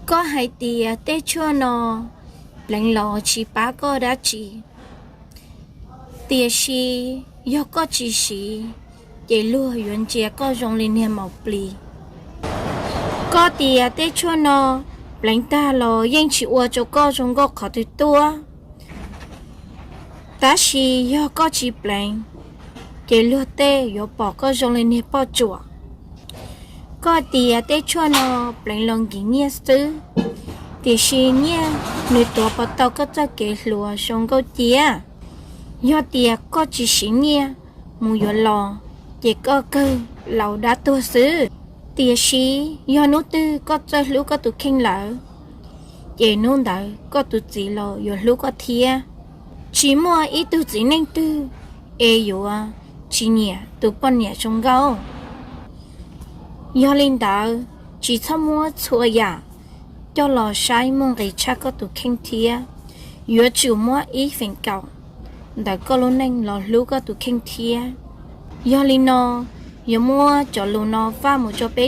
Koj hais tias tej tshuaj no pleev los tsis pab koj dab tsi, tiam sis yog koj tsis siv, ces luag yuav ntsia koj zoo li niag maum plis. Koj tias tej tshuaj no pleev tag los yeej tsis ua rau koj zoo nkauj qhov twg tuaj, tab sis yog koj tsis pleev, ces luag tej yuav pom koj zoo li niag poj tsuam. Koj tias tej tshuaj no pleev los nkim nyiaj xwb, tiam sis nyiaj nws tuav puas tau koj txoj kev hluas zoo nkauj cia. Yog tias koj tsis siv nyiaj mus yuav los, ces koj kawg laus dab tuag xwb. Tiam sis yog hnub twg koj txawj hlub koj tus kheej lawm, ces hnub ntawd koj tus txiv los yuav hlub koj thiab. Tsis muaj ib tug txiv neej twg es yuav tsis nyiam tus poj niam zoo nkauj. Yog li ntawd, tsis txhob muab txhua yam coj los saib muaj nqis tshaj koj tus kheej thiab. Yuav tsum muab ib feem kaum ntawm koj lub neej los hlub koj tus kheej thiab. Yog li no, yuav muab cov lus no faj mus rau peb